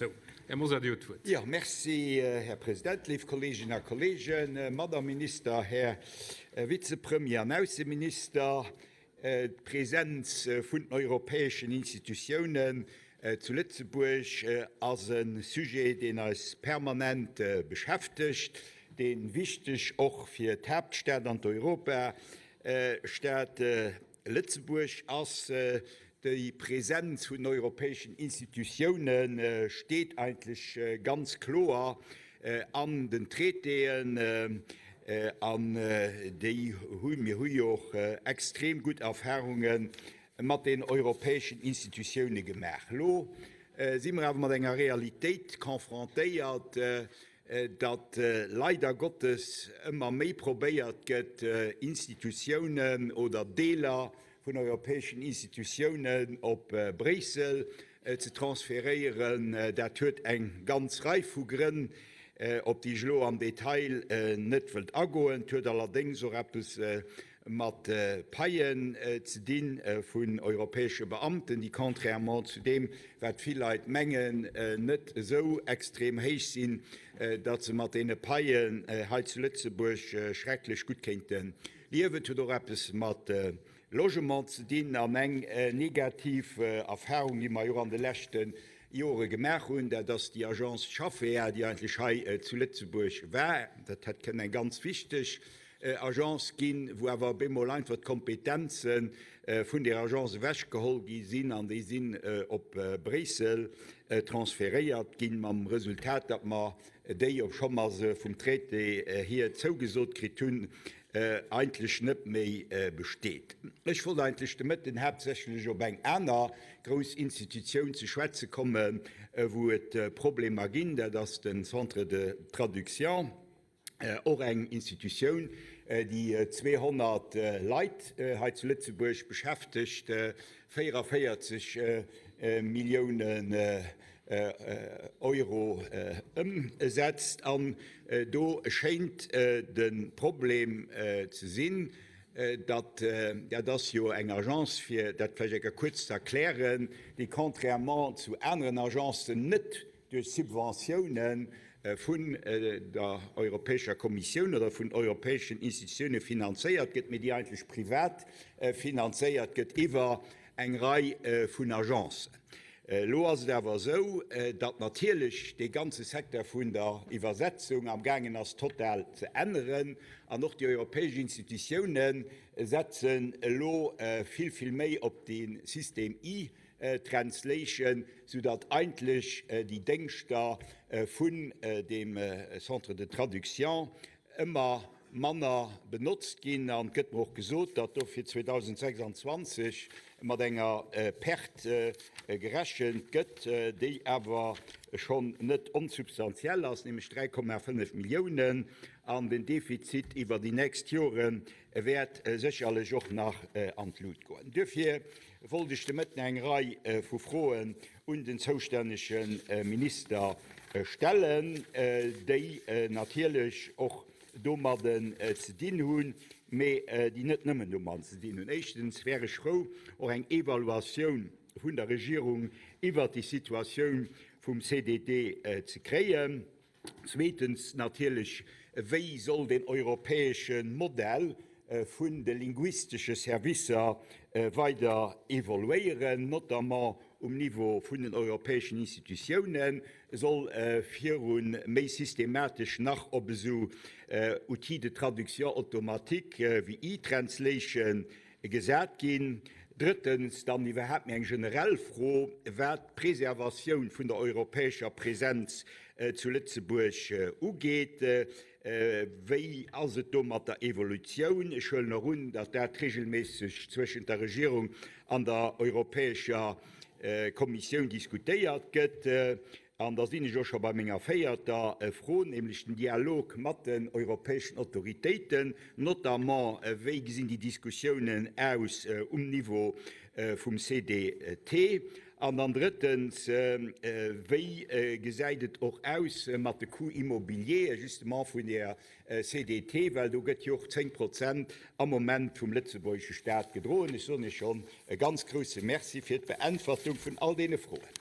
Sou, Här Mosar, Dir hutt d'Wuert. Jo, merci, Här President, léif Kolleeginnen a Kolleegen, Madame Minister, Här Vizepremier an Ausseminister. D'Presenz vun den europäeschen Institutiounen zu Lëtzebuerg ass e Sujet, deen eis permanent beschäftegt, dee wichteg och fir d'Haaptstad an d'Europastad Lëtzebuerg ass. Déi Presenz vun den europäeschen Institutioune steet eigentlech ganz kloer an den Traitéen an déi hu, mir hu jo och extrem gutt Erfahrunge mat den europäeschen Institutioune gemaach. Elo si mer awer mat enger Realitéit confrontéiert, datt leider Gottes ëmmer méi probéiert gëtt, Institutiounen oder Deeler vun europäeschen Institutiounen op Bréissel ze transferéieren. Dat huet eng ganz Rei vu Grënn, op déi ech elo am Detail net wëllt agoen. Et huet allerdéngs och eppes mat Paien ze di vun europäesche Beamten, déi contrairement zu deem, wat vill Leit mengen, net esou extrem héich sinn, datt se mat deene Paien hei zu Lëtzebuerg schrecklech gutt kéinte liewen. Et huet och eppes mat Logement ze dinn an eng negativ Erfahrung, déi mer jo och an de leschte Jore gemaach hunn, dat ass déi Agence Chafea, déi eigentlech hei zu Lëtzebuerg war. Dat hätt kënnen eng ganz wichteg Agence ginn, wou awer op eemol einfach d'Kompetenze vun där Agence ewechgeholl gi sinn an déi sinn op Bréissel transferéiert ginn, mam Resultat, datt mer déi, obscho mer se vum Traité hier zougesot kritt hunn, eigentlech net méi besteet. Ech wollt eigentlech de Mëtten haaptsächlech op eng aner grouss Institutioun ze schwätze kommen, wou et Problemer ginn, dat ass de Centre de traduction. Och eng Institutioun, déi 200 Leit hei zu Lëtzebuerg beschäftegt, 44 Milliounen Euro ëmsetzt. An do schéint de Problem ze sinn, datt, dat ass jo eng Agence, fir dat vläicht eng Kéier kuerz ze erklären, déi contrairement zu aneren Agencen net duerch Subventioune vun der Europäescher Kommissioun oder vun europäeschen Institutioune finanzéiert gëtt, mee déi eigentlech privat finanzéiert gëtt iwwer eng Rei vun Agencen. Elo ass et awer esou, datt natierlech dee ganze Secteur vun der Iwwersetzung amgaangen ass total ze änneren an och déi europäesch Institutioune setzen elo vill, vill méi op de System E-Translation, soudatt eigentlech déi Déngschter vun deem Centre de traduction ëmmer manner benotzt ginn. An et gëtt mer och gesot, datt do fir 2026 mat enger Perte gerechent gëtt, déi awer schonn net onsubstantiell ass, nämlech 3,5 Milliounen. An den Defizit iwwer déi nächst Jore wäert sécherlech och nach an d'Lut goen. Duerfir wollt ech de Mëtten eng Rei vu Froen un den zoustännege Minister stellen, déi natierlech och domadden ze dinn hunn, mee déi net nëmmen domadden ze dinn hunn. Éischtens wär ech frou, och eng Evaluatioun vun der Regierung iwwert déi Situatioun vum CDD ze kréien. Zweetens natierlech, Wéi soll deen europäesche Modell vun de linguistesche Servicer weider evoluéieren, notamment um Niveau vun den europäeschen Institutiounen? Soll viru méi systematesch nach op esou Outils de traduction automatique wéi e-translation Gesat ginn. Drëttens dann iwwerhaapt méi eng generell Fro, wat d'Preservatioun vun der europäescher Präsenz zu Lëtzebuerg ugeet. Wéi ass et do mat der Evolutioun? Ech huelen och un, datt dat regelméisseg zwëschent der Regierung an der Europäescher Kommissioun diskutéiert gëtt. An da sinn ech och scho bei menger véierter Fro, nämlech den Dialog mat den europäeschen Autoritéiten, notamment, Wéi gesinn déi Diskussiounen aus um Niveau vum CDT? An dann drëttens, Wéi gesäit et och aus mat de Coûts immobiliers justement vun der CDT, well do gëtt jo och 10 Prozent am Moment vum lëtzebuergesche Stat gedroen? Ech soen Iech schonn e ganz grouse Merci fir d'Beäntwertung vun all deene Froen.